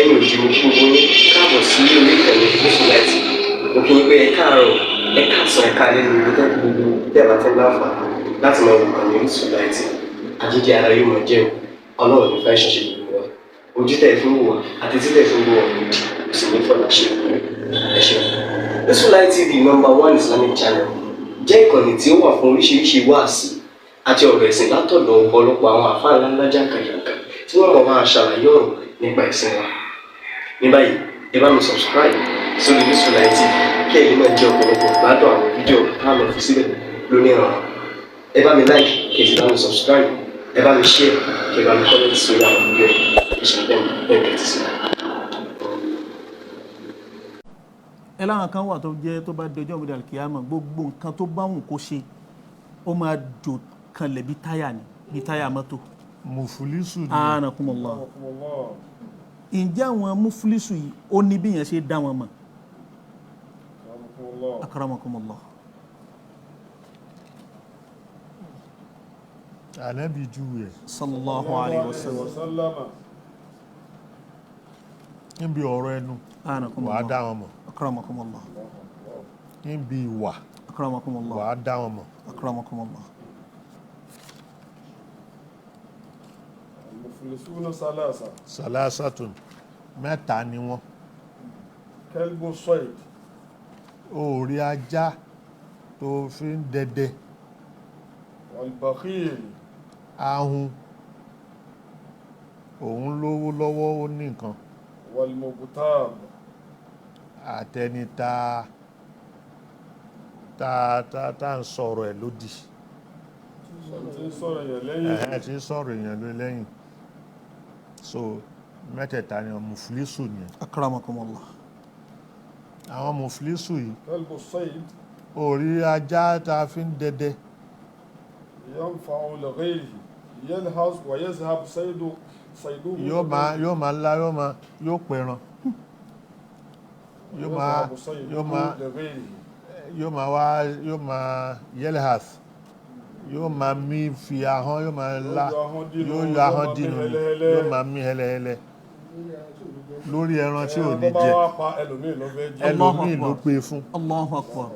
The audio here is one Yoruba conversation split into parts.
Ẹ̀yin òjì, mo kí gbogbo yín káàbọ̀ sí orí ìkànnì Orísun Light. Mo kí yín pé ẹ káàárọ̀, ẹ káàsán, ẹ káalẹ́ ní gbogbo gbogbo tẹ́ ẹ bá ti ń láǹfààní láti máa wò ìkànnì Orísun Light. Àjíjẹ ara yóò máa jẹun. Ọlọ́run ní fẹ́ ṣẹṣẹ gbogbo wa. Ojú tẹ̀ fún wò wá àti títẹ̀ fún wò wá kò di, kò sì ní fọlá ṣe. Ẹ ṣeun. Orísun Light TV, number one Islamic channel, jẹ́ ìkànnì tí ó wà fún oríṣiríṣi wáàsí àti ọ̀rọ̀ ẹ̀sìn látọ̀dọ̀ ọ̀pọ̀lọpọ̀ àwọn àfáà ńláńlá jàǹkàjàǹkà tí wọ́n mọ̀ máa ṣàlàyé ọ̀rọ̀ nípa ẹ̀sìn wa. Ní báyìí, ẹ bá mi subscribe sórí Orísun Light TV kí ẹ̀yin náà jẹ́ ọ̀pọ̀lọpọ̀ gbádùn àwọn fídíò tá a lọ fi síbẹ̀ lónìí ọ̀rọ̀. Ẹ bá mi like, kí ẹ sì bá mi subscribe, ẹ bá mi share, kí ẹ bá mi comment sórí àwọn fídíò yìí. Ẹ ṣe bẹ́ẹ̀ bẹ́ẹ̀ tẹ́tí sí. Ẹ láwọn kan wà tó jẹ́ tó bá dọjọ́ ìgbéra kíámà, gbogbo nǹkan tó bá wùn kó ṣe, ó máa jò kanlẹ̀ bí táyà ni, bí táyà mọ́tò. Mùfúlísù ni. Anakumullah. Ǹjẹ́ àwọn mufilisu yìí, ó ní bí yẹn ṣe dá wọn mọ̀? Akramakumullah. Ànábì júwe ẹ̀. Sallallahu alayhi wa sallam. Níbi ọ̀rọ̀ ẹnu, wàá Anakumullah. dá wọn mọ̀. Akramakumullah. Níbi ìwà, Akramakumullah. wàá dá wọn mọ̀. Akramakumullah. المفلسون ثلاثة. Salasatun, mẹ́ta ni wọ́n. كلب الصيد. Ó rí ajá tó fi ń dẹdẹ. والبخيل. Ahun, òun lówó lọ́wọ́, ó ní nǹkan. والمغتاب. Àtẹni tá ń sọ̀rọ̀ ẹ̀ lódì. Tí ń sọ̀rọ̀ yẹn lẹ́yìn. Ẹ̀hẹ́, tí ń sọ̀rọ̀ èèyàn ló lẹ́yìn. So mẹ́tẹ̀ẹ̀ta ni mùfúlísù ni. Akramakumullah. Àwọn mùfúlísù yìí, كلب الصيد. ó rí ajá tá a fi ń dẹdẹ. ينفع لغيره، يلهث ويذهب صيده صيده. Yóò máa lá, yóò pẹran, yóò máa ويذهب صيده yóò máa لغيره. yóò máa wá, yóò máa yelhath, yóò máa mí fi ahọ́n, yóò máa lá. Yóò yọ ahọ́n dínú, Yóò yọ yóò ahọ́n máa mí dínú ni. hẹlẹhẹlẹ. Yóò máa mí hẹlẹhẹlẹ lórí ẹran tí ò ní ẹran tó bá jẹ. wá pa, ẹlòmíì ló fẹ́ jẹ. Ẹlòmíì ló Akbar. pé fún. Allahu akbar.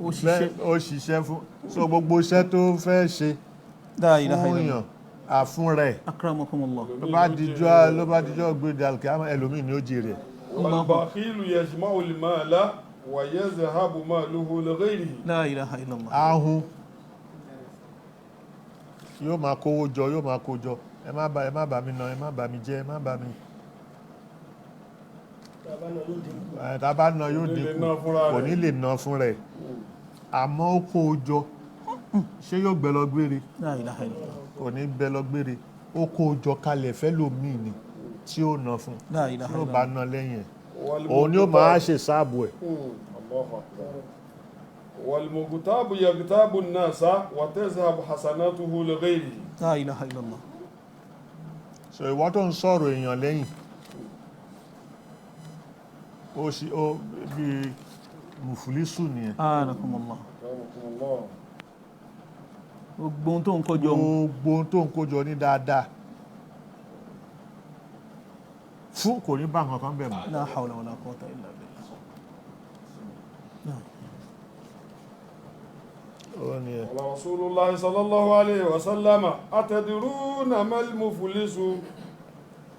Ó ṣiṣẹ́. Ó ṣiṣẹ́ fún, so gbogbo iṣẹ́ tó fẹ́ ṣe La ilaha fún illallah. yàn àfún rẹ̀. Akramakumullah. Ló bá dijọ́ gbé alkiyama, ẹlòmíì ni ó jèrè. والبخيل يجمع المال ويذهب ماله لغيره. La ilaha illallah. Ahun yóò máa kówó jọ, yóò máa kó jọ. Ẹ má bà mí nà, ẹ má bà mí jẹ́, ẹ má bà mí. Ẹ tá a bá ná, yóò Kò ní lè dínkù. ná fúnra Kò rẹ̀. ní lè ná fún rẹ̀, àmọ́ ó kó o jọ, ṣé yóò gbẹ lọ gbére? La ilaha illallah. Kò ní gbẹ lọ gbére. Ó kó o jọ kalẹ̀ fẹ́lòmíì ni tí ó ná fún, La ilaha tí ó bá illallah. ná lẹ́yìn ẹ̀, òun ni ó máa ṣe sáàbù ẹ̀. الله أكبر. والمغتاب يغتاب الناس وتذهب حسناته لغيره. La ilaha illallah. So ìwọ tó ń sọ̀rọ̀ èèyàn lẹ́yìn, ó sì ó bí mùfúlísù nìyẹn. Anakumullah. أكرمكم الله. Gbogbo ohun tó ń kọjọ ohun. Gbogbo ohun tó ń kójọ ní dáadáa fún, kò ní bá nǹkan kan bẹ̀ mọ́. La hawla wala quwwata illa billah. Ó ní ẹ. قال رسول الله صلى الله عليه وسلم: أتدرون ما المفلس؟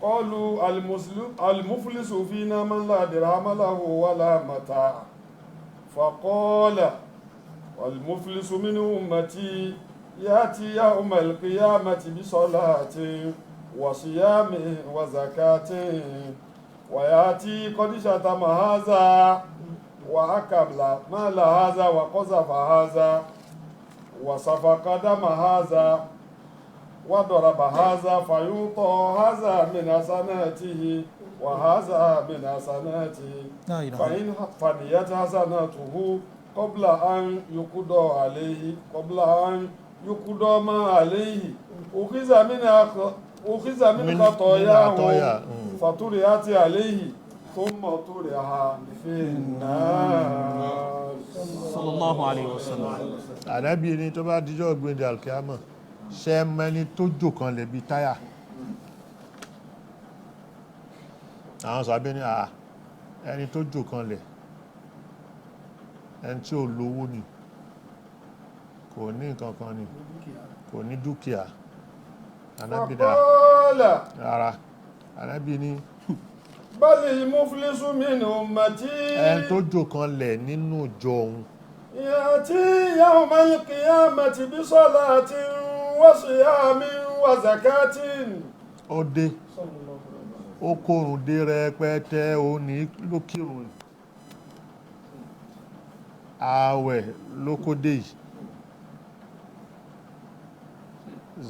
قالوا: المفلس فينا من لا درهم له ولا متاع. فقال: والمفلس من أمتي يأتي يوم القيامة بصلاة وصيام وزكاة، ويأتي قد شتم هذا وأكل مال هذا وقذف هذا وسفك دم هذا وضرب هذا، فيعطى هذا من حسناته وهذا من حسناته. La ilaha. فإن فنيت حسناته قبل أن يقضى عليه، قبل أن يقضى ما عليه، أخذ من من خطاياه خطايا. فطرحت عليه، ثم طرح في النار. Sallallahu alayhi wa sallam. Ànábì ni tó bá dijọ́ gbé alkiyama, ṣe mẹni tó jò kan lẹ̀ bí táyà? Àwọn sàbẹ́ ní àà, ẹni tó jò kanlẹ̀, ẹni tí ò lówó ni, kò ní nǹkan kan ni, kò ní dúkìá. Ànábì dá فقال rárá, Ànábì ní بل المفلس من أمتي ẹni tó jò kanlẹ̀ nínú ìjọ òun يأتي يوم القيامة بصلاة وصيام وزكاة. Ó dé, ó kórun dé rẹpẹtẹ, ó ní ló kírun, ààwẹ̀ ló kó dé yìí,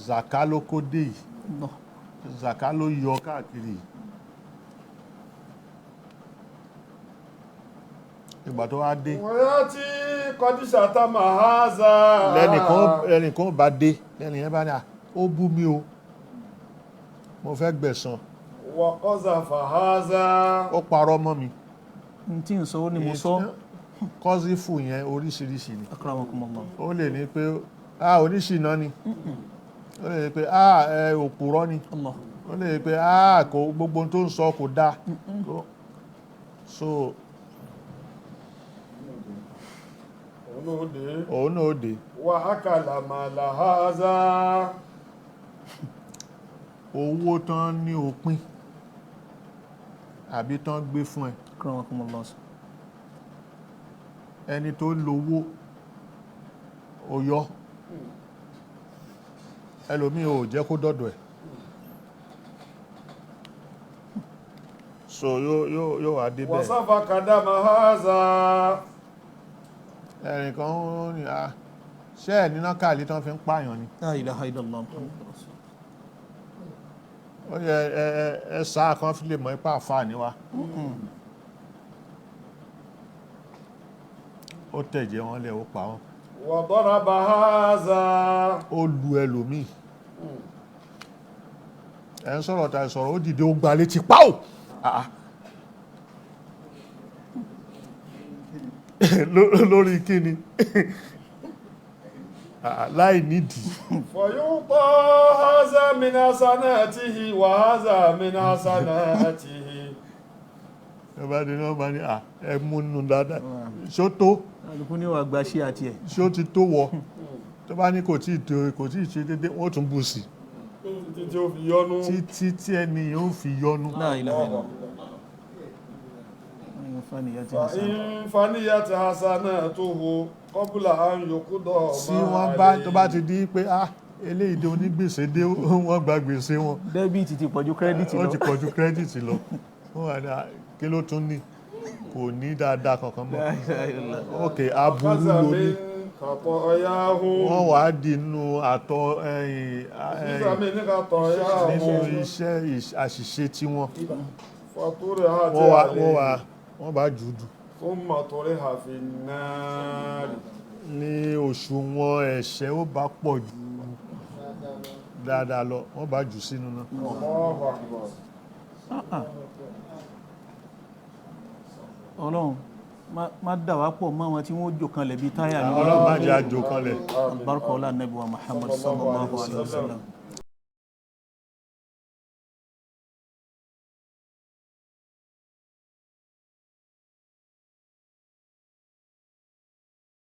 zaka ló kó dé yìí, Allah. zaka ló yọ káàkiri yìí. Ìgbà tó wá dé, ويأتي قد شتم هذا. lẹ́nìkan bá dé, lẹ́nìyẹn bá ní à, ó bú mi o, mo fẹ́ gbẹ̀san. وقذف هذا. Ó parọ́ mọ́ mi. N tí ń sọ ó ní mo sọ. Kọ́sífù yẹn oríṣiríṣi ni. Akramakumullah. Ó lè ní pé a oníṣìná ni, ó lè ní pé a ẹ òpùrọ́ ni, Allah. ó lè ní pé a kò gbogbo ohun tó ń sọ kò dáa. So Olóde. òun náà ó dé. وأكل مال هذا. Owó tán ní òpin àbí tán gbé fún ẹ, Akramakumullah. ẹni tó lówó ó yọ, ẹlòmíì ò jẹ́ kó dọ̀dọ̀ ẹ̀, so yóò wá débẹ̀. وسفك دم هذا. Ẹnìkan ó ní a ṣé ẹ̀ níná káàlì tán fi ń pààyàn ni? La ilaha illallah Muhammadur rasulullah. Ó yẹ ẹ ẹ ẹ sáà kan fi lè mọ̀ ipá àfáà ní wa. Ó tẹ̀jẹ̀ wọn lẹ̀, ó pa wọn. وضرب هذا. Ó lu ẹlòmíì, ẹ̀ ń sọ̀rọ̀ tàì sọ̀rọ̀, ó dìde, ó gba létí páò. Ah, ah. Lórí kíni? Ah, láì nídìí. فيعطى هذا من حسناته وهذا من حسناته. Ẹ bá ní wọ́n bá ní à ẹ mú nù dáadáa, ṣó tó? Alùpùpù ní wàá gba ṣí àti ẹ̀. Ṣó ti tó wọ? Tó bá ní kò tí ì tó, kò tí ì ṣe déédéé, wọ́n tún bù sí Títí tí ó fi yọnu. títí tí ẹni yóò fi yọnu. La ilaha illallah. Faniyati hasan. فإن فنيت حسناته قبل أن يقضى Tí ما wọ́n bá tó bá عليه. ti di pé ah eléyìí dé, onígbèsè dé, wọ́n gba gbèsè wọn. Dẹ́bìtì ti pọ̀jù kírẹ́dìtì Ó lọ. ti pọ̀jù kírẹ́dìtì lọ, wọ́n wà ní à, kí ló tún ní? Kò ní dáadáa kankan mọ́. La ilaha illallah. Ok, aburú أخذ ló ní من خطاياهم. wọ́n wàá di inú àtọ ẹ̀yìn أخذ ẹ̀yìn من خطاياهم. nínú iṣẹ́ àṣìṣe tí wọ́n فطرحت wọ́n wá wọ́n wá عليه wọ́n bá jùdù ثم طرح في النار. Ní òṣùwọ̀n ẹ̀ṣẹ̀ ó bá pọ̀ jù dáadáa lọ, wọ́n bá jù sínú náà. الله أكبر. Ọlọ́run má dà wá pọ̀ mọ́ àwọn tí wọ́n jò kanlẹ̀ bíi táyà ní. Ọlọ́run má jẹ́ àjò kanlẹ̀. Albarka ọlá Ànábì wa Muhammad sallallahu alaihi wasallam.